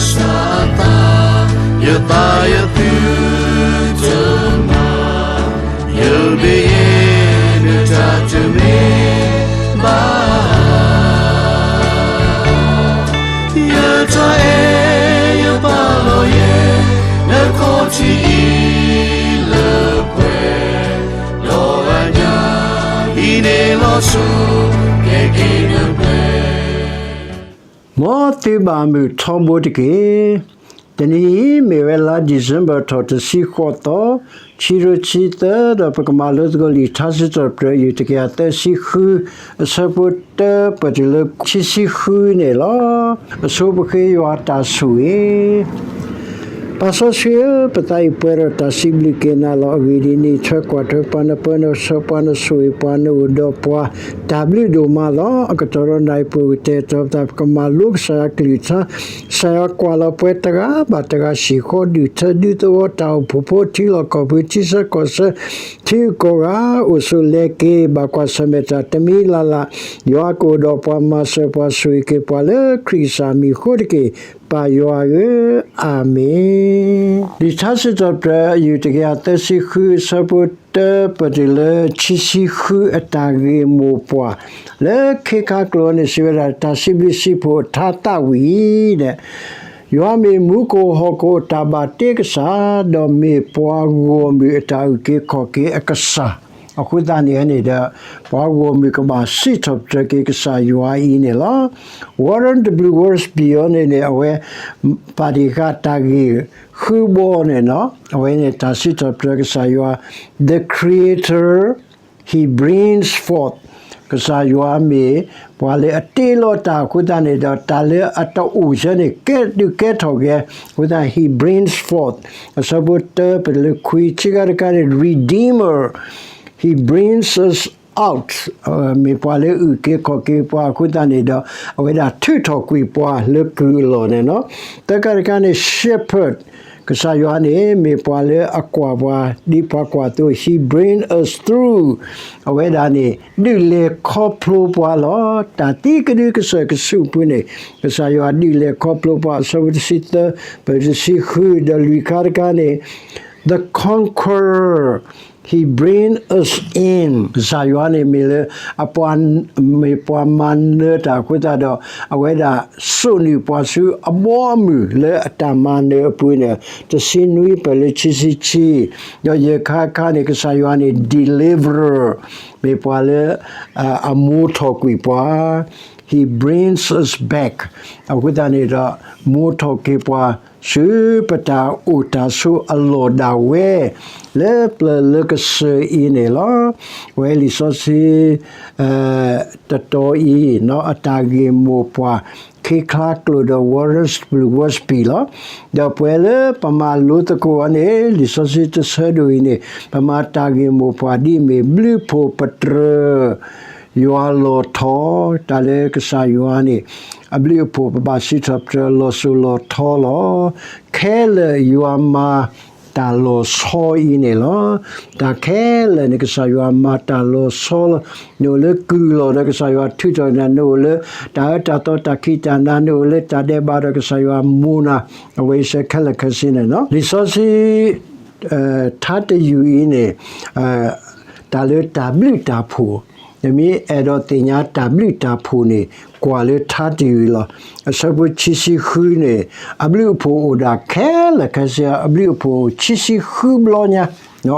စၢ်အသး, ယသးယသုတမၤ, ယဘျုးယဲၢ်နတၢ်တမ့ၢ်ဘၣ်. ယတၢ်အဲၣ်ယပာ်လီၤယဲၢ်, နခီၣ်ထံးအံၤလၢပှဲၤ, ဒီးအညၣ်အံၤန့ၣ်လီၤစိၤ, ကဲက့ၤနပှဲၤ မ်သုဘၣ်မုာ်ထီဘိတက့ၢ်. တနံၤအံၤမ့ၢ်ဝဲလါ December ထီၣ်တဆံဃိးသီ, ခံကထိခံဆံသၢ, ဒီးပကမၤလိသကိးလံာ်ထါစံးထီၣ်ပတြၢၤ အယုၢ်တကယၤသၢဆံဃု, အဆၢဖိတၢပၢၢ်တုၤလၢခံဆံဃုန့ၣ်လီၤ. အဆိပဃ့ယွၤတၢ်ဆိၣ်ဂ့ၤ ပၢ်စီဆှံဧၢ, ပသးအံၤပှဲၤဒီးတၢ်စံးဘျုးက့ၤနၤလီၤ. အဂ့ၢ်ဒ်အံၤ, နအံးထွဲကွၢ်ထွဲပှၤ, နပၢနဆှၢပှၤ, နဆိၣ်ဂ့ၤပှၤ, နအိၣ်ဒီးပှၤ, တၢ်ဘျုးဒိၣ်မးလီၤ. အကတီၢ်ဒီးနၢ်ဟူပှၤကတဲာ်ကတီၤပသး, ပကမၤလိကစၢ်ယွၤကလုၢ်ကထါ, ကစၢ်ယွၤကွၢ်လီၤပှၤတဂၤဘၣ်တဂၤ, ဟံၣ်ဃီဒူၣ်ထၢဒူသဝီ, တၢ်အိၣ်ဖှိၣ်ဖိ, ထံလီၢ်ကီၢ်ပူၤ, ထံဆၢကီၢ်ဆၢ, ထံဂုၤကီၢ်ဂၤ, အိၣ်ဆိးလဲၤက့ၤ, ဘၣ်ကွၢ်ဆၢၣ်မဲာ်တၢ် တမံၤလၢ်လၢ်, ယွၤကအိၣ်ဒီးပှၤ, မၤစၢၤပှၤ, ဆိၣ်ဂ့ၤက့ၤပှၤလၢခရံာ်ကစၢ်မံၤအဃိတက့ၢ်, ပၢ်ယွၤဧၢ, အၤမ့ၣ်. လံာ်ထါစံးထီၣ်ပတြၢၤ အယုၢ်တကယၤသၢဆံဃု, အဆၢဖိတၢပၢၢ်တုၤလၢခံဆံဃု, အတၢ်ဂ့ၢ်မိၢ်ပှၢ်လၢခ့ခါကျိာ်န့ၣ် စံးဝဲဒၣ်, တၢ်စံးဘျုးစံးဖှိၣ်အထါသးဝံၣ်အံၤန့ၣ်, ယွၤမ့ၢ်မူခိၣ်ဟီၣ်ခိၣ်အတၢ်ဘၣ်တ့ကစၢ်, ဒီးမ့ၢ်ပှၤဂီၢ်မုၢ်အတၢ်အုၣ်က့ၤခီၣ်က့ၤအကစၢ်. အဃိသတးန့ၣ်န့ၣ်ဒီး, ပှၤဂီၢ်မုၢ်ကဘၣ်စံးထီၣ်ပတြၢၤက့ၤကစၢ်ယွၤအံၤန့ၣ်လီၤ. Warren W. Wiersbe အံၤန့ၣ်န့ၣ် အဝဲ ပာ်တ့ၢ်ဃာ်တၢ်ဂ့ၢ်ဃုဘီန့ၣ်နီၤ, အဝဲန့ၣ်တၢ်စံးထီၣ်ပတြၢၤကစၢ်ယွၤ, the Creator, He brings forth, ကစၢ်ယွၤမ့ၢ်ပှၤလၢအတ့လီၤတၢ်အဃိသတးန့ၣ်ဒီး တၢ်လၢအတအိၣ်ဆၢန့ၣ် ကဲဒုးကဲထီၣ်က့ၤ, အဃိသတး He brings forth, အဆၢဖိတၢပၢၢ်တုၤလၢခွံ, ခံခါတခါန့ၣ် Redeemer, He brings us out, မ့ၢ်ပှၤလၢအုၣ်က့ၤခီၣ်က့ၤပှၤအဃိသတးန့ၣ်ဒီး အဝဲဒၣ်ထုးထီၣ်ကွံာ်ပှၤလၢကုၢ်အလီၢ်န့ၣ်နီၤ. သၢခါတခါန့ၣ် Shepherd, ကစၢ်ယွၤန့ၣ် မ့ၢ်ပှၤလၢအကွၢ်ပှၤ, ဒ်ပှၤကွၢ်အသိး, He brings us through, အဝဲဒၣ်န့ၣ် ဒုးလဲၤခီဖျိပှၤလီၤ. တၢ်သံကဒုကစၢၢ်ကဆူးအပူၤန့ၣ် ကစၢ်ယွၤဒုးလဲၤခီဖျိပှၤ, အဆၢဖိတဆံသၢ, ပၢၢ်တဆံဃု, ဒီးလွံၢ်ခါတခါန့ၣ် the Conqueror, He brings us in, ကစၢ်ယွၤန့ၣ်မ့ၢ်လၢ အပှၤ, မ့ၢ်ပှၤမၤနၢၤတၢ်အဃိသတးဒီး အဝဲဒၣ်စိာ်န့ၢ်ပှၤဆူအဘီအမုၢ်လၢအတၢ်မၤနၢၤအပူၤန့ၣ်, တဆံနွံပၢၢ်လၢခံဆံခံ, ဒီးယဲၢ်ခါတခါန့ၣ် ကစၢ်ယွၤန့ၣ် Deliverer, မ့ၢ်ပှၤလၢ အမိၢ်ထီၣ်ကွံာ်ပှၤ, He brings us back, အဃိသတးန့ၣ်ဒီး မိၢ်ထီၣ်က့ၤပှၤ ဆူပတၢ်အိၣ်တၢ်ဆိးအလီၢ်ဒၣ်ဝဲ လၢပျၢၤလၢကစၢၢ်အံၤန့ၣ်လီၤ. အဝဲလံာ်စီဆှံ တတီၤအံၤ အတၢ်ဂ့ၢ်မိၢ်ပှၢ် ခ့ခါကျိာ်ဒီး Warren W. Wiersbe လီၤ. ဒီးပှဲၤလၢပမၤလိသကိးအီၤန့ၣ် လံာ်စီဆှံတဆၢဒိၣ်အံၤန့ၣ် ပမၤတၢ်ဂ့ၢ်မိၢ်ပှၢ်ဒ်အမ့ၢ် ဘျုးဖှိၣ်ပတြၢၤ ယွၤလီၤထီ, တၢ်လၢကစၢ်ယွၤန့ၣ် အဘျုးအဖှိၣ် ပဘၣ်စံးထီၣ်ပတြၢၤလီၤစိၤလီၤထီလီၤ. ခဲလၢာ်ယွၤမၤတၢ်လီၤဆီအံၤန့ၣ်လီၤ. တၢ်ခဲလၢာ်န့ၣ် ကစၢ်ယွၤမၤတၢ်လီၤဆီလီၤ. နအိၣ်လၢကုၢ်လီၢ်ဒီးကစၢ်ယွၤထုးထီၣ်နၤ, နအိၣ်လၢတၢ်အၢတၢ်သီတၢ်ခံးတၢ်နၤ, နအိၣ်လၢတၢ်ဒဲးဘးဒီးကစၢ်ယွၤမူနၤ, အဝဲအံၤစ့ၢ်ခဲလၢာ်ခဲဆ့န့ၣ်လီၤ. လံာ်စီဆှံ ထါတယုၢ်အံၤန့ၣ် တၢ်လၢတၢ်ဘျုးတၢ်ဖှိၣ်, နမ့ၢ်အဲၣ်ဒိးသ့ၣ်ညါတၢ်ဘျုးတၢ်ဖှိၣ်န့ၣ် ကွၢ်လၢထါတယုၢ်လီၤ. အဆၢဖိခံဆံဃုန့ၣ် အဘျုးအဖှိၣ်အိၣ်ဒၣ်ခဲလၢာ်ခဲဆ့, အဘျုးအဖှိၣ်အိၣ်ခံဆံဃုဘျီညါ,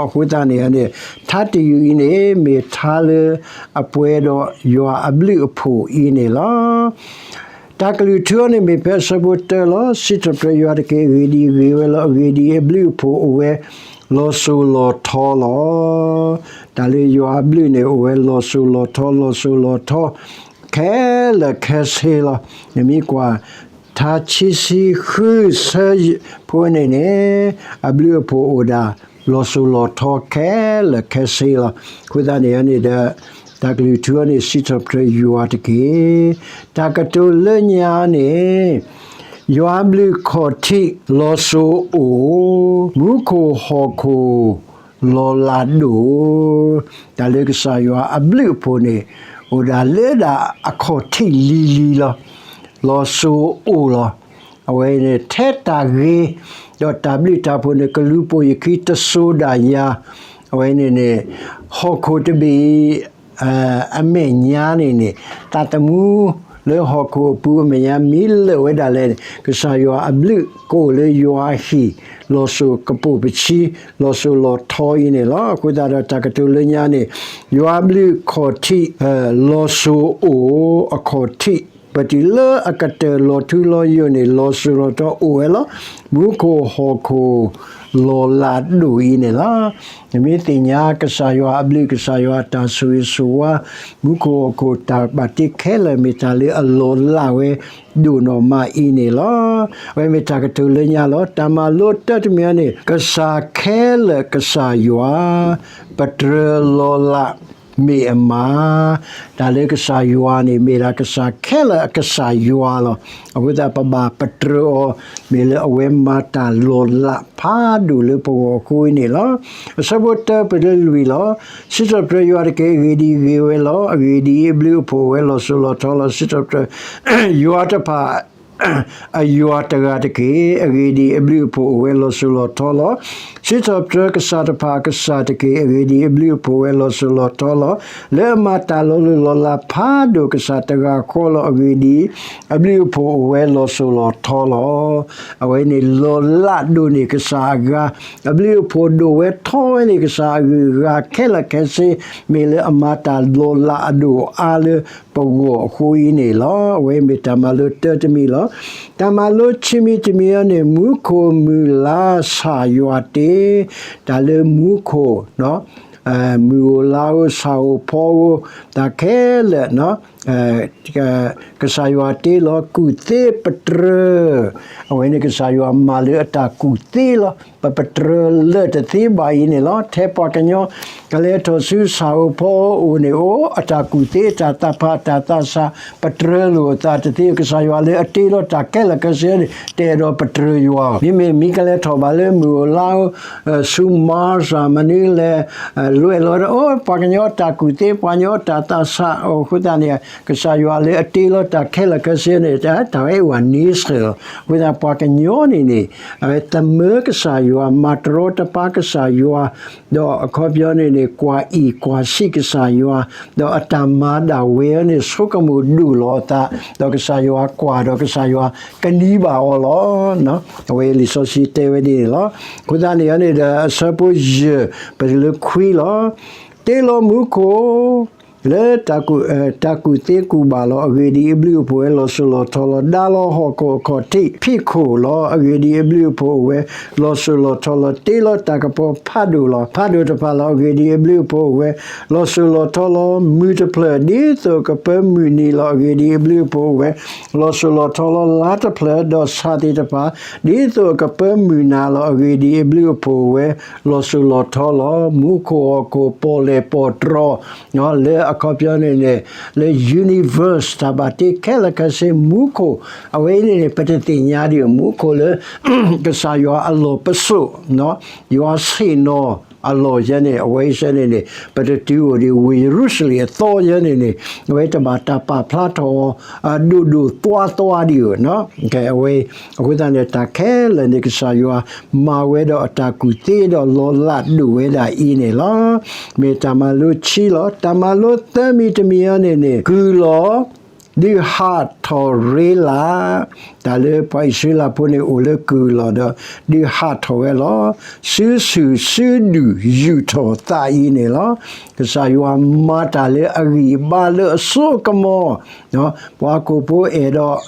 အဃိသတးန့ၣ်န့ၣ် ထါတယုၢ်အံၤန့ၣ် မ့ၢ်ထါလၢအပှဲၤဒီးယွၤအဘျုးအဖှိၣ်အံၤန့ၣ်လီၤ. တၢ်ကလုၢ်ထူအီၤန့ၣ်မ့ၢ်ဖဲအဆၢဖိတၢလီၤ. စံးထီၣ်ပတြၢၤယွၤတက့ၢ်. အဂ့ၢ်ဒ်အံၤ, ဂ့ၤဝဲလီၤ. အဂ့ၢ်ဒ်အံၤ, အဘျုးအဖှိၣ်အိၣ်ဝဲလီၤစိၤလီၤထီလီၤ. တၢ်လၢယွၤအဘျုးန့ၣ် အိၣ်ဝဲလီၤစိၤလီၤထီ, လီၤစိၤလီၤထီ ခဲလၢာ်ခဲဆ့လီၤ. နမ့ၢ်ကွၢ် ထါခံဆံဃုဆၢဖိန့ၣ်န့ၣ် အဘျုးအဖှိၣ်အိၣ်ဒၣ် လီၤစိၤလီၤထီခဲလၢာ်ခဲဆ့လီၤ. အဃိသတးန့ၣ်န့ၣ်ဒီး တၢ်ကလုၢ်ထူအီၤန့ၣ် စံးထီၣ်ပတြၢၤယွၤတက့ၢ်. တၢ်ကတိၤလၢညါန့ၣ် ယွၤဘျုးခီၣ်ထံးလီၤစိၤအိၣ်, မူခိၣ်ဟီၣ်ခိၣ်လီၤလးဒိၣ်, တၢ်လၢကစၢ်ယွၤအဘျုးအဖှိၣ်န့ၣ် အိၣ်ဒၣ်လၢဒၣ်အခီၣ်ထံးလံၤလံၤလီၤ. လီၤစိၤအိၣ်လီၤ. အဝဲန့ၣ်ထဲတၢ်ဂ့ၤ, ဒီးတၢ်ဘျုးတၢ်ဖှိၣ်န့ၣ် ကလူၤပိာ်ယခံတစိၤဒၣ်ယၤ, အဝဲန့ၣ်န့ၣ် ဟီၣ်ခိၣ်တဘ့ၣ်အံၤ အမဲာ်ညါန့ၣ်န့ၣ် သးသမူလၢဟီၣ်ခိၣ်အပူၤအမဲာ်ညါမ့ၢ်လၢာ်ဝဲဒၣ်လဲၣ်န့ၣ် ကစၢ်ယွၤအဘျုးကအိၣ်လၢယွၤအဟံၣ် လီၤစိၤကပိာ်ပဆံ လီၤစိၤလီၤထီအံၤန့ၣ်လီၤ. အဃိသတးဒီးတၢ်ကတိၤလၢညါန့ၣ် ယွၤအဘျုးခီၣ်ထံး လီၤစိၤအိၣ်အခီၣ်ထံး ပတုၤလၢအကတၢၢ်လီၤထူလီၤယိာ်န့ၣ် လီၤစိၤလီၤထီအိၣ်ဝဲလီၤ. မူခိၣ်ဟီၣ်ခိၣ်လီၤလးဒိၣ်အံၤန့ၣ်လီၤ. နမ့ၢ်သ့ၣ်ညါကစၢ်ယွၤအဘျုး ကစၢ်ယွၤအတၢ်ဆိၣ်ဂ့ၤဆိၣ်ဝါ မူခိၣ်ဟီၣ်ခိၣ်တၢ်ဘၣ်တ့ခဲလၢာ် မ့ၢ်တၢ်လၢအလီၤလးဝဲဒိၣ်နီၢ်မးအံၤန့ၣ်လီၤ. အဝဲမ့ၢ်တၢ်ကတိၤလၢညါလီၤ. တၢ်မၤလိတၢတမံၤအံၤန့ၣ် ကစၢ်ခဲလၢာ်ကစၢ်ယွၤ ပတြၢၤလီၤလး မ့ၢ်အမၤ တၢ်လၢကစၢ်ယွၤန့ၣ် မ့ၢ်ဒၣ်ကစၢ်ခဲလၢာ်အကစၢ်ယွၤလီၤ. အဃိသတးပဘၣ်ပတြၢၤအီၤ မ့ၢ်လၢအဝဲမၤတၢ်လီၤလးဖးဒိၣ်လၢပဂီၢ်အဃိအံၤန့ၣ်လီၤ. အဆၢဖိတၢပတုၤလၢလွံၢ်လီၤ. စံးထီၣ်ပတြၢၤယွၤတက့ၢ်. အဂ့ၢ်ဒ်အံၤ, ဂ့ၤဝဲလီၤ. အဂ့ၢ်ဒ်အံၤ, အဘျုးအဖှိၣ်အိၣ်ဝဲလီၤစိၤလီၤထီလီၤ. စံးထီၣ်ပတြၢၤယွၤတဖၣ် အယွၤတဂၤတက့ၢ်. အဂ့ၢ်ဒ်အံၤ, အဘျုးအဖှိၣ်အိၣ်ဝဲလီၤစိၤလီၤထီလီၤ. စံးထီၣ်ပတြၢၤကစၢ်တဖၣ်အကစၢ်တက့ၢ်. အဂ့ၢ်ဒ်အံၤ, အဘျုးအဖှိၣ်အိၣ်ဝဲလီၤစိၤလီၤထီလီၤ. လၢအမၤတၢ်လီၤလိၢ်လီၤလးဖးဒိၣ် ကစၢ်တဂၤဃီလီၤ. အဂ့ၢ်ဒ်အံၤ, အဘျုးအဖှိၣ်အိၣ်ဝဲလီၤစိၤလီၤထီလီၤ. အဝဲန့ၣ်လီၤလးဒိၣ်န့ၢ်ကစၢ်အဂၤ, အဘျုးအဖှိၣ်ဒိၣ်ဝဲထီဝဲန့ၢ်ကစၢ်အဂုၤအဂၤခဲလၢာ်ခဲဆ့, မ့ၢ်လၢအမၤတၢ်လီၤလးအဒိၣ်အါလၢ ပဂီၢ်အဃိအံၤန့ၣ်လီၤ. အဝဲမ့ၢ်တၢ်မၤလိတၢတမံၤလီၤ. တၢ်မၤလိခံမံၤတမံၤအံၤန့ၣ် မူခိၣ်မုၢ်လါဆၣ်ယွၤတ့, တၢ်လၢမူခိၣ်, မုၢ်ဧိၤလါဧိၤဆၣ်ဧိၤဖီဧိၤ တၢ်ခဲလၢာ် ကစၢ်ယွၤတ့လီၤကူၣ်သ့ပတြၢၤ, အဝဲန့ၣ်ကစၢ်ယွၤမၤလၢအတၢ်ကူၣ်သ့လီၤ. ပပတြၢၤလၢာ်တသ့ဘၣ်အံၤန့ၣ်လီၤ. ထဲပှၤကညီ ကလဲၤထီၣ်ဆူဆၣ်ဧိၤဖီဧိၤန့ၣ် အိၣ်အတၢ်ကူၣ်သ့တၢ်သးဖးတၢ်သးဆး ပတြၢၤလိာ်အသးတသ့. ကစၢ်ယွၤလၢအတ့လီၤတၢ်ခဲလၢာ်ခဲဆ့န့ၣ် တအဲၣ်ဒိးပတြၢၤယွၤ. မ့မ့ၢ်မ့ၢ်ကလဲၤထီၣ်ဘၣ်လၢမုၢ်ဧိၤလါဧိၤ ဆူ Mars မနုၤလဲၣ် လဲၤလီၤဒီး အိၣ်ပှၤကညီတၢ်ကူၣ်သ့ ပှၤကညီတၢ်သးဆးအဃိသတးန့ၣ် ကစၢ်ယွၤလၢအတ့လီၤတၢ်ခဲလၢာ်ခဲဆ့န့ၣ် တၢ်ဝဲအိၣ်အန့ဆၢၣ်လီၤ. အဃိသတးပှၤကညီန့ၣ်န့ၣ် အဝဲသမၢကစၢ်ယွၤ မၤတရီတပါကစၢ်ယွၤ ဒီးအခီပညီန့ၣ်န့ၣ် ကွၢ်အံၣ်ကွၢ်ဆံးကစၢ်ယွၤ ဒီးအတၢ်မၤဒၣ်ဝဲအံၤန့ၣ် ဆိကမိၣ်ဒိၣ်လီၤအသး ဒီးကစၢ်ယွၤကွၢ်ဒီးကစၢ်ယွၤကနံၤဘၣ်အီၤလီၤ. အဝဲလံာ်စီဆှံတဲဝဲဒ်န့ၣ်လီၤ. အဃိသတးန့ၣ်န့ၣ်ဒီး အဆၢဖိယဲၢ် ပတုၤလၢခွံလီၤ. တ့လီၤမူခိၣ် လၢ တၢ်ကူၣ်သ့ကူၣ်ဘၣ်လီၤ. အဂ့ၢ်ဒ်အံၤ, အဘျုးအဖှိၣ်ဝဲလီၤစိၤလီၤထီလီၤ. ဒါလီၤဟီၣ်ခိၣ်အခီၣ်ထံးဖံးခိၣ်လီၤ. အဂ့ၢ်ဒ်အံၤ, အဘျုးအဖှိၣ်အိၣ်ဝဲလီၤစိၤလီၤထီလီၤ. တ့လီၤတၢ်ကပီၤဖးဒိၣ်လီၤ, ဖးဒိၣ်တဖၣ်လီၤ. အဂ့ၢ်ဒ်အံၤ, အဘျုးအဖှိၣ်အိၣ်ဝဲလီၤစိၤလီၤထီလီၤ. မုၢ်တဖျၢၣ် ဒ်သိးကပၢမုၢ်နံၤလီၤ. အဂ့ၢ်ဒ်အံၤ, အဘျုးအဖှိၣ်အိၣ်ဝဲလီၤစိၤလီၤထီလီၤ. လါတဖျၢၣ် ဒီးဆၣ်သ့ၣ်တဖၣ် ဒ်သိးအကပၢမုၢ်နၤလီၤ. အဂ့ၢ်ဒ်အံၤ, အဘျုးအဖှိၣ်အိၣ်ဝဲလီၤစိၤလီၤထီလီၤ. မူခိၣ်ဟီၣ်ခိၣ် ပီၣ်လဲၣ်ပီၣ်တြီၤ လၢအခီပညီန့ၣ်န့ၣ် လၢ universe တၢ်ဘၣ်တ့ခဲလၢာ်ခဲဆ့ မူခိၣ် အဝဲအံၤန့ၣ်န့ၣ် ပတသ့ၣ်ညါဒံး မူခိၣ်လၢ ကစၢ်ယွၤအလီၢ်ပစိာ် ယွၤဆ့ၣ်နီၤအလီၢ်ယဲန့ၣ် အဝဲအံၤစဲန့ၣ်န့ၣ် ပတတုၤအိၣ်ဒံး ဝ့ၢ်ယရူၤၡလ့ၣ်အသီယဲန့ၣ်န့ၣ် အဝဲတဘၣ်တၢ်ပာ်ဖျါထီၣ်အီၤ ဒိၣ်ဒိၣ်သွါသွါဒံးဧိၤ အဝဲ အဃိသတးန့ၣ် တၢ်ခဲလၢာ်န့ၣ် ကစၢ်ယွၤမၤဝဲဒီးအတၢ်ကူၣ်သ့ဒီးလီၤလးဒိၣ်ဝဲဒၣ်အံၤန့ၣ်လီၤ. မ့ၢ်တၢ်မၤလိခံလီၤ. တၢ်မၤလိသၢမံၤတမံၤအံၤန့ၣ်န့ၣ် ကုၢ်လီၤ ဒုးဟးထီၣ်ရ့လး တၢ်လၢပှၤအံၣ်စရ့လးဖိန့ၣ်အိၣ်လၢကုၢ်လီၤဒီး ဒုးဟးထီၣ်ဝဲလီၤ. စုဆူၣ်စုဒုၣ်ယူာ်ထီၣ်သးအံၤန့ၣ်လီၤ. ကစၢ်ယွၤမၤတၢ်လၢအဂံၢ်အဘါလၢအစိကမီၤ ပှၤဟီၣ်ခိၣ်ဖိအဲၣ်ဒိး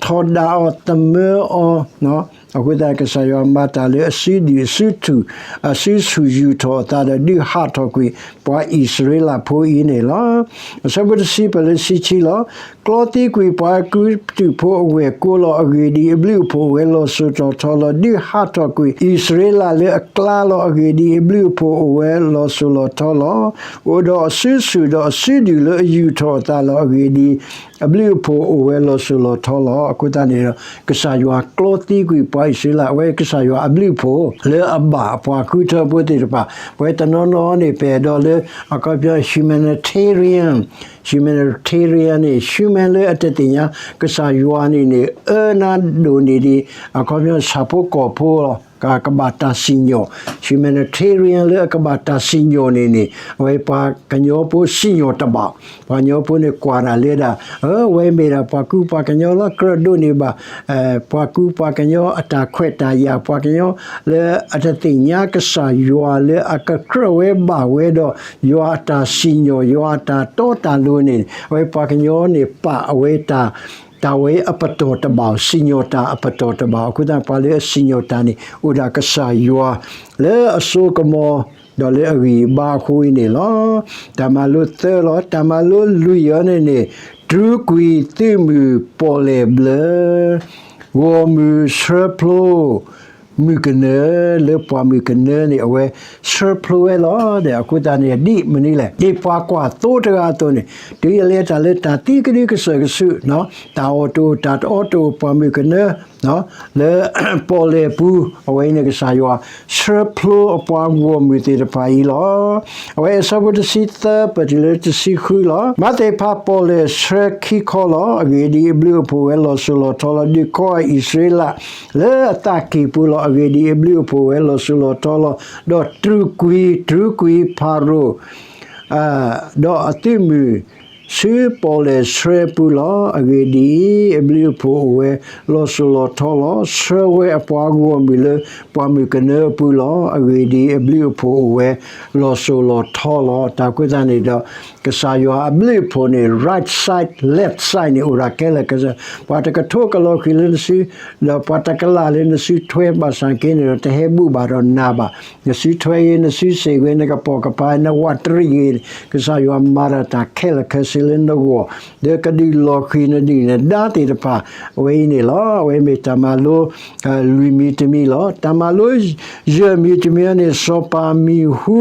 ထီဒါအီၤသမၢအီၤ အဃိသတး ကစၢ်ယွၤမၤတၢ်လၢအစုဒုၣ်အစုထူၣ် အစုဆူၣ်ယူာ်ထီၣ်အသးဒီး ဒုးဟးထီၣ်ကွံာ်ပှၤအံၣ်စရ့လးဖိအံၤန့ၣ်လီၤ. အဆၢဖိတဆံ ပတုၤလၢတဆံခံလီၤ. ကျီသံကွံာ်ပှၤအကူပတူးဖိအဝဲၢ်ကိလီၤ. အဂ့ၢ်ဒ်အံၤ, အဘျုးအဖှိၣ်အိၣ်ဝဲလီၤစိၤလီၤထီလီၤ. ဒုးဟးထီၣ်ကွံာ်အံၣ်စရ့လးလၢအကျါလီၤ. အဂ့ၢ်ဒ်အံၤ, အဘျုးအဖှိၣ်အိၣ်ဝဲလီၤစိၤလီၤထီလီၤ. အိၣ်ဒီးအစုဆူၣ်ဒီးအစုဒုၣ်လၢအယူာ်ထီၣ်အသးလီၤ. အဂ့ၢ်ဒ်အံၤ, အဘျုးအဖှိၣ်အိၣ်ဝဲလီၤစိၤလီၤထီလီၤ. အဃိသတးန့ၣ်ဒီး ကစၢ်ယွၤကျီသံကွံာ်ပှၤအံၣ်စရ့လး အဝဲကစၢ်ယွၤအဘျုးအဖှိၣ် လၢအဘၣ်ပှၤဃုထၢဖိသ့ၣ်တဖၣ် ပဝဲတနီၤနီၤန့ၣ် ပအဲၣ်ဒိးလၢ အခီပညီ humanitarian humanitarian န့ၣ် human လၢအတသ့ၣ်ညါကစၢ်ယွၤန့ၣ်န့ၣ် အၢနၤဒိၣ်န့ၢ်ဒံး အခီပညီဆၣ်ဖိကီၢ်ဖိလီၤ. ကဘၣ်တၢ်စံၣ်ညီၣ် humanitarian လၢအကဘၣ်တၢ်စံၣ်ညီၣ်န့ၣ်န့ၣ် အဝဲပှၤကညီဖိစံၣ်ညီၣ်တဘၣ်. ပှၤကညီဖိန့ၣ်ကွၢ်တၢ်လၢဒၣ် အဝဲမ့ၢ်ဒၣ်ပှၤကူပှၤကညီလီၤ ကြၢးဒိးန့ၢ်ဘၣ် ပှၤကူပှၤကညီအတၢ်ခွဲးတၢ်ယာ် ပှၤကညီလၢအတသ့ၣ်ညါကစၢ်ယွၤလၢအကကြၢးဝဲဘၣ်ဝဲဒီး ယွၤအတၢ်စံၣ်ညီၣ် ယွၤအတၢ်တီတၢ်လိၤန့ၣ် အဝဲပှၤကညီန့ၣ် ပာ်အဝဲတၢ် တၢ်ဝဲအပတီၢ်တဘၣ် စံၣ်ညီၣ်တၢ်အပတီၢ်တဘၣ်. အဃိသတး ပှၤလၢအစံၣ်ညီၣ်တၢ်န့ၣ် အိၣ်ဒၣ်ကစၢ်ယွၤ လၢအစိကမီၤ ဒီးလၢအဂံၢ်အဘါအဃိအံၤန့ၣ်လီၤ. တၢ်မၤလိသၢလီၤ. တၢ်မၤလိလွံၢ်အံၤန့ၣ်န့ၣ် တြူးကွံာ်သုးမုၢ်ပီၣ်လဲၣ်ဘျၢ ဂီၢ်မုၢ်ဆှၢဖျိ မုၢ်ကနၢ လၢပှၢ်မုၢ်ကနၢန့ၣ် အဝဲဆှၢဖျိဝဲလီၤ. ဒီးအဃိသတးန့ၣ် ဒ်မနုၤလဲၣ် ဒ်ပှၤကွၢ်သိတဂၤအသိးန့ၣ် တုၤအလဲၤတၢ်လၢတၢ်သံကဒုကစၢၢ်ကစု တၢ်အီၣ်တအိၣ် တၢ်တအီတအိၣ် ပှၢ်မုၢ်ကနၢ လၢပီၣ်လဲၣ်ပူၤ အဝဲအံၤန့ၣ် ကစၢ်ယွၤ ဆှၢဖျိအပှၤဂီၢ်မုၢ်သ့ၣ်တဖၣ်အံၤလီၤ. အဝဲအဆၢဖိတဆံသၢ ပတုၤလၢတဆံဃုလီၤ. မၤသ့ၣ်ဖးပီၣ်လဲၣ်ဆှၢခံခီလီၤ. အဂ့ၢ်ဒ်အံၤ အဘျုးအဖှိၣ်ဝဲလီၤစိၤလီၤထီလီၤ. ဒုးခီအံၣ်စရ့လး လၢအသးကံၢ်ပူၤလီၤ. အဂ့ၢ်ဒ်အံၤ အဘျုးအဖှိၣ်ဝဲလီၤစိၤလီၤထီလီၤ. ဒီးတြူးကွံာ်, တြူးကွံာ်ဖၤရိၤ ဒီးအသုးမုၢ် ဆူပီၣ်လဲၣ်ဆှၢအပူၤလီၤ. အဂ့ၢ်ဒ်အံၤ, အဘျုးအဖှိၣ်အိၣ်ဝဲလီၤစိၤလီၤထီလီၤ. ဆှၢဝဲအပှၤဂီၢ်မုၢ်လၢပှၢ်မုၢ်ကနၢအပူၤလီၤ. အဂ့ၢ်ဒ်အံၤ, အဘျုးအဖှိၣ်အိၣ်ဝဲလီၤစိၤလီၤထီလီၤ. တၢ်အဃိသတးန့ၣ်ဒီး ကစၢ်ယွၤအဘျုးအဖှိၣ်န့ၣ် right side, left side န့ၣ် အိၣ်ဒၣ်ခဲလၢာ်ခဲဆ့, ပှၤတကထိကလီၤဃံၤလၢနစု, ဒီးပှၤတကလးလၢနစုထွဲဘၣ်ဆၣ်က့န့ၣ်ဒီး တဟဲဘူၣ်ဘၣ်ဒီးနၤဘၣ်. နစုထွဲဂ့ၤ, နစုစ့ၢ်ဂ့ၤ, နကပိာ်ကပၤ, နဝးတရံးဂ့ၤ, ကစၢ်ယွၤမၤတၢ်တၢ်ခဲလၢာ်ခဲဆ့လၢနဂီၢ်, ဒီးကဒုးလီၤဃံၤနဒုၣ်နဒါသ့ၣ်တဖၣ်, အဝဲအံၤန့ၣ်လီၤ. အဝဲမ့ၢ်တၢ်မၤလိ လွံၢ်မံၤတမံၤလီၤ. တၢ်မၤလိယဲၢ်မံၤတမံၤန့ၣ် စီၤပၤမံၤဟူ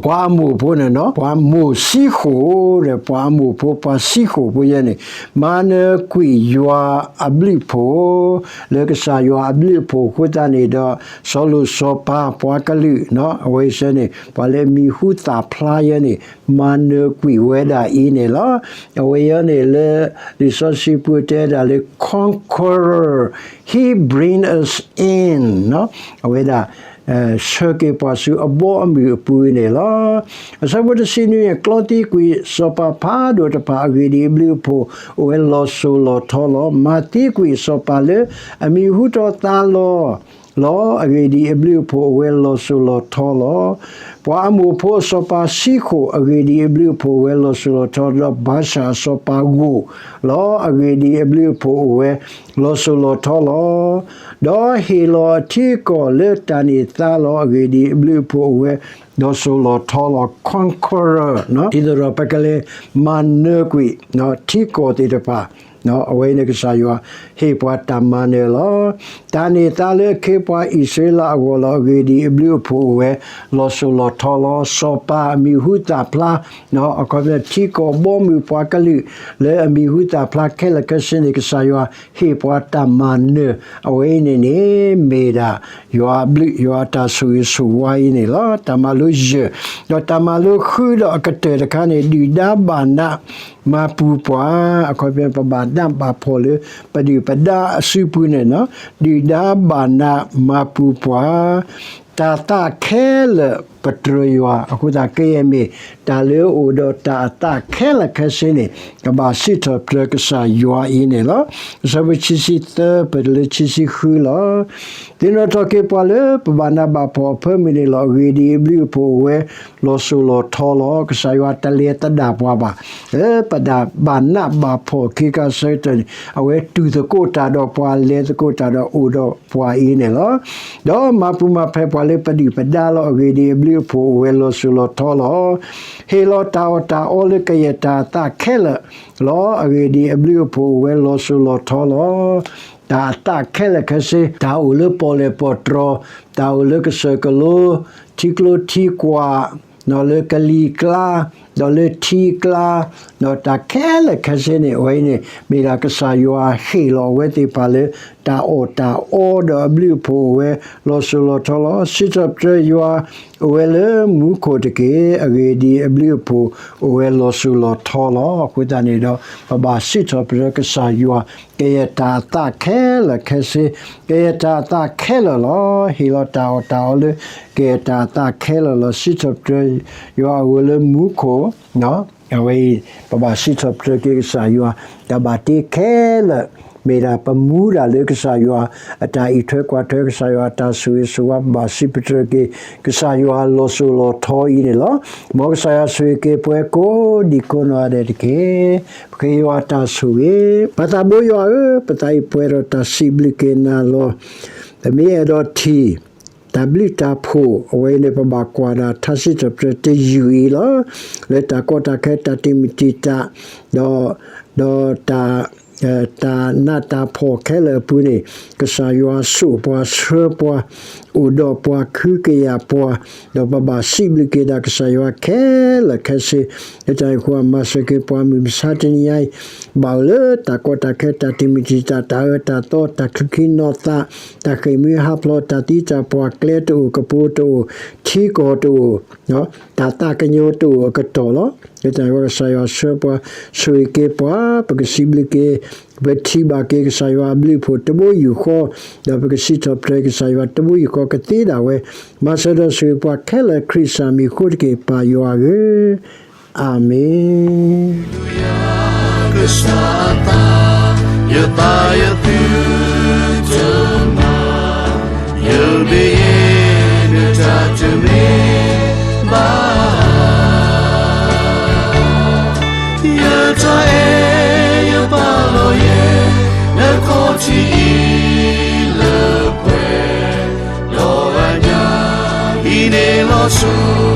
ပှၤအမိၣ်ဖိန့ၣ်နီၤ, ပှၤမိၣ်စံဃိၣ်ဒီး ပှၤအမိၣ်ဖိ ပှၤစံဃိၣ်ဖိယဲန့ၣ် မၤနၢၤကွံာ်ယွၤအဘျုးအဖှိၣ် လၢကစၢ်ယွၤအဘျုးအဖှိၣ်အဃိသတးန့ၣ်ဒီး စီၤလိၣ်စီၤပၤ ပှၤကလုာ်နီၤ, အဝဲစ့ၢ်န့ၣ် ပှၤလၢအမံၤဟူသၣ်ဖျါယဲန့ၣ် မၤနၢၤကွံာ်ဝဲဒၣ်အံၤန့ၣ်လီၤ. အဝဲအံၤန့ၣ်လၢ လံာ်စီဆှံပူၤတဲဒၣ်လၢ conqueror, he bring us in နီၤ, အဝဲဒၣ် ဆှၢက့ၤပှၤဆူအဘီအမုၢ်အပူၤန့ၣ်လီၤ. အဆၢဖိတဆံနွံန့ၣ် ကျီသံကွံာ်စီၤပၤဖးဒိၣ်တဖၣ် အဂ့ၢ်ဒ်အံၤ အဘျုးအဖှိၣ်အိၣ်ဝဲလီၤစိၤလီၤထီလီၤ. မၤသံကွံာ်စီၤပၤလၢအမံၤဟူထီၣ်သါလီၤ လီၤ. အဂ့ၢ်ဒ်အံၤ အဘျုးအဖှိၣ်အိၣ်ဝဲလီၤစိၤလီၤထီလီၤ. ပှၤအမိၣ်ဖိအစီၤပၤစံဃိၣ် အဂ့ၢ်ဒ်အံၤ အဘျုးအဖှိၣ်အိၣ်ဝဲလီၤစိၤလီၤထီလီၤ. ဒီးဘၤၡၣ်အစီၤပၤဂိၢ်လီၤ. အဂ့ၢ်ဒ်အံၤ အဘျုးအဖှိၣ်အိၣ်ဝဲလီၤစိၤလီၤထီလီၤ. ဒီးဟ့ၣ်လီၤအထံအကီၢ်လၢတၢ်န့ၢ်သါလီၤ. အဂ့ၢ်ဒ်အံၤ အဘျုးအဖှိၣ်အိၣ်ဝဲလီၤစိၤလီၤထီလီၤ. conqueror ဒ်သိးဒီးပကလဲၤမၤနၢၤကွံာ် ထံကီၢ်သ့ၣ်တဖၣ် အဝဲအံၤန့ၣ်ကစၢ်ယွၤဟ့ၣ်ပှၤတၢ်မၤနၢၤလီၤ. တၢ်န့ၢ်သါလၢအခ့အပှၤအံၣ်စရ့လးအဂီၢ်လီၤ. အဂ့ၢ်ဒ်အံၤ အဘျုးအဖှိၣ်အိၣ်ဝဲလီၤစိၤလီၤထီလီၤ. စီၤပၤအမံၤဟူသၣ်ဖျါ အခီပညီထံကီၢ်ဘီမုၢ်ပှၤကလုာ် လၢအမံၤဟူသၣ်ဖျါခဲလၢာ်ခဲဆ့န့ၣ် ကစၢ်ယွၤဟ့ၣ်ပှၤတၢ်မၤနၢၤ အဝဲအံၤန့ၣ်န့ၣ် မ့ၢ်ဒၣ် ယွၤအဘျုး ယွၤအတၢ်ဆိၣ်ဂ့ၤဆိၣ်ဝါအံၤန့ၣ်လီၤ. တၢ်မၤလိယဲၢ်, ဒီးတၢ်မၤလိဃုဒီးအကတၢၢ်တခါန့ၣ် ဒုၣ်ဒါဘၣ်နးမၤပူၤပှၤ, အခီပညီ ပဘၣ်နးဘၣ်ဖှီၣ်လၢ ပဒုၣ်ပဒါအစုပူၤန့ၣ်နီၤ, ဒုၣ်ဒါဘၣ်နးမၤပူၤပှၤ တၢ်သးခဲလၢာ်ပတြၢၤယွၤ, အဃိသတး ကယဲၢ်မ့ၢ် တၢ်လၢအအိၣ်ဒီးတၢ်အသးခဲလၢာ်ခဲဆ့န့ၣ် ကဘၣ်စံးထီၣ်ပတြၢၤကစၢ်ယွၤအံၤန့ၣ်လီၤ. အဆၢဖိခံဆံသၢ ပတုၤလၢခံဆံဃုလီၤ. သ့ၣ်နီၣ်ထီၣ်က့ၤပှၤလၢပဘၣ်နးဘၣ်ဖှီၣ်အဖၢမုၢ်န့ၣ်လီၤ. အဂ့ၢ်ဒ်အံၤ အဘျုးအဖှိၣ်အိၣ်ဝဲလီၤစိၤလီၤထီလီၤ. ကစၢ်ယွၤတလဲၤသဒၣ်ပှၤဘၣ်. လၢပတၢ်ဘၣ်နးဘၣ်ဖှီၣ်အခ့အခါဆၢကတီၢ်န့ၣ် အဝဲတူၢ်သကိးတၢ်ဒီးပှၤ လဲၤသကိးတၢ်ဒီးအိၣ်ဒီးပှၤအံၤန့ၣ်လီၤ. ဒီးမၤပူၤမၤဖျဲးပှၤလၢပဒုၣ်ပဒါလီၤ. အဂ့ၢ်ဒ်အံၤ အဘျုးအဖှိၣ်အိၣ်ဝဲလီၤစိၤလီၤထီလီၤ. ဟ့ၣ်လီၤတၢ်အီၣ်တၢ်အီလၢကယဲၢ်တၢ်အသးခဲလၢာ်လီၤ. အဂ့ၢ်ဒ်အံၤ အဘျုးအဖှိၣ်အိၣ်ဝဲလီၤစိၤလီၤထီလီၤ. တၢ်အသးခဲလၢာ်ခဲဆ့, တၢ်အိၣ်လၢပီၣ်လဲၣ်ပီၣ်တြီၤ, တၢ်အိၣ်လၢကစၢၢ်ကလိ, ထံကျိထံကွၢ်, လၢကလံၤကျါ, ဒီးလၢထံကျါ, ဒီးတၢ်ခဲလၢာ်ခဲဆ့န့ၣ် အဝဲအံၤန့ၣ် မ့ၢ်ဒၣ်ကစၢ်ယွၤဟ့ၣ်လီၤအဝဲသ့ၣ်တဖၣ်လၢ တၢ်အီၣ်တၢ်အီဒီးအဘျုးအဖှိၣ်အိၣ်ဝဲလီၤစိၤလီၤထီလီၤ. စံးထီၣ်ပတြၢၤယွၤ အိၣ်ဝဲလၢမူခိၣ်တက့ၢ်. အဂ့ၢ်ဒ်အံၤ, အဘျုးအဖှိၣ်အိၣ်ဝဲလီၤစိၤလီၤထီလီၤ. အဃိသတးန့ၣ်ဒီး ပဘၣ်စံးထီၣ်ပတြၢၤကစၢ်ယွၤ ကယဲၢ်တၢ်အသးခဲလၢာ်ခဲဆ့, ကယဲၢ်တၢ်အသးခဲလၢာ်လီၤ. ဟ့ၣ်လီၤတၢ်အီၣ်တၢ်အီလၢ ကယဲၢ်တၢ်အသးခဲလၢာ်လီၤ. စံးထီၣ်ပတြၢၤယွၤအိၣ်ဝဲလၢမူခိၣ် အဝဲအံၤ ပဘၣ်စံးထီၣ်ပတြၢၤက့ၤကစၢ်ယွၤ တၢ်ဘၣ်တ့ခဲလၢာ်, မ့ၢ်ဒၣ်ပမူဒၣ်လၢကစၢ်ယွၤအတၢ်အံးထွဲကွၢ်ထွဲ, ကစၢ်ယွၤအတၢ်ဆိၣ်ဂ့ၤဆိၣ်ဝါ, ပဘၣ်စံးပတြၢၤက့ၤ ကစၢ်ယွၤလီၤစိၤလီၤထီအံၤန့ၣ်လီၤ. မ်ကစၢ်ယွၤဆိၣ်ဂ့ၤက့ၤပှၤကိးဒံကိးနီၢ်ဂၤဒဲးတက့ၢ်. ပဃ့ယွၤတၢ်ဆိၣ်ဂ့ၤ, ပၢ်သးဘိယွၤဧၢ, ပသးအံၤပှဲၤဒီးတၢ်စံးဘျုးက့ၤနၤလီၤ. ပမ့ၢ်အဲၣ်ဒိးထံၣ် တၢ်ဘျုးတၢ်ဖှိၣ် အဝဲအံၤန့ၣ် ပဘၣ်ကွၢ်ဒၣ်ထါစံးထီၣ်ပတြၢၤတယုၢ်အံၤလီၤ. လၢတၢ်ကီတၢ်ခဲတၢ်တံာ်မုၢ်တံာ်တာ် ဒီး ဒီးတၢ် တၢ်နးတၢ်ဖှီၣ်ခဲလၢာ်အပူၤန့ၣ် ကစၢ်ယွၤဆိၣ်ပှၤဆှၢပှၤ အိၣ်ဒီးပှၤ ဃုကယာ်ပှၤ, ဒီးပဘၣ်စံးဘျုးက့ၤဒၣ်ကစၢ်ယွၤခဲလၢာ်ခဲဆ့. လၢတၢ်န့ၣ်အဃိ မၤစၢၤက့ၤပှၤမုၢ်မဆါတနံၤညါအံၤ ဘၣ်အိၣ်လၢတၢ်ကီတၢ်ခဲတၢ်တံာ်မုၢ်တံာ်တာ် တၢ်အၢတၢ်သီ တၢ်ချုးခံနီၤသး တၢ်ဃ့ၢ်မှံဟးဖျိး တၢ်သံတၢ်ပှၢ် ကျဲတအိၣ် ကပိၤတအိၣ် ထံကီၢ်တအိၣ် တၢ်သးကညီၤတအိၣ်အကတီၢ်လီၤ. လၢတၢ်န့ၣ်အဃိ ကစၢ်ယွၤဆှၢပှၤ ဆိၣ်ဂ့ၤက့ၤပှၤ ပကစံးဘျုးက့ၤ ပထံၣ်ဘၣ်က့ၤကစၢ်ယွၤအဘျုးအဖှိၣ်တဘိယူၢ်ဃီ ဒီးပကစံးထီၣ်ပတြၢၤကစၢ်ယွၤတဘိယူၢ်ဃီကသ့ဒၣ်ဝဲ မၤစၢၤဒီးဆိၣ်ဂ့ၤပှၤခဲလၢာ်ခရံာ်စၢ်မံၤအဃိတက့ၢ် ပၢ်ယွၤဧၢ, အၤမ့ၣ်. ကစၢ်အသး ယသးယသုတမၤ ယဘၣ်ယဲၢ်နတၢ်တမ့ၢ်ဘၣ် ယတၢ်အဲၣ်ယပာ်လီၤယဲၢ် နခီၣ်ထံးအံၤလၢပှဲၤ ဒီးအညၣ်အံၤန့ၣ်လီၤဆိ